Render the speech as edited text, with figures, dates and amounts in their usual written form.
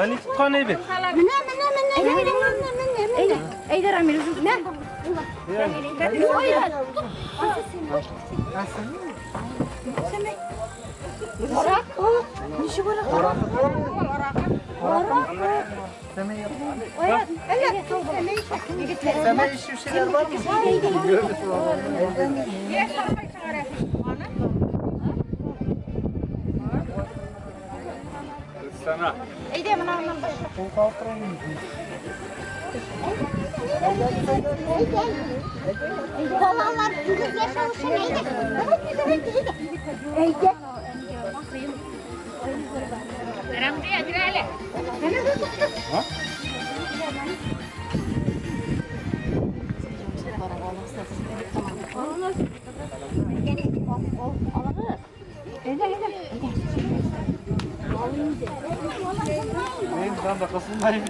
Әни тоткан әйбәт. Менә, менә, менә, менә, менә, менә. Әйдә, Рамил, үзең Менә. Аракы. Ничек аракы? Аракы. Айрат, Әллә сәмәй егетләр. Сәмәй эчүчеләр бармы? Sana. Әйдә, менә аннан башла. Балалар тигез яшәү өчен әйдә. Давайте, давайте, әйдә. Әйдә. Рәмзия, бир әле. Менә тот, тот. Әйдә, әйдә. Мин анда кысылмайм.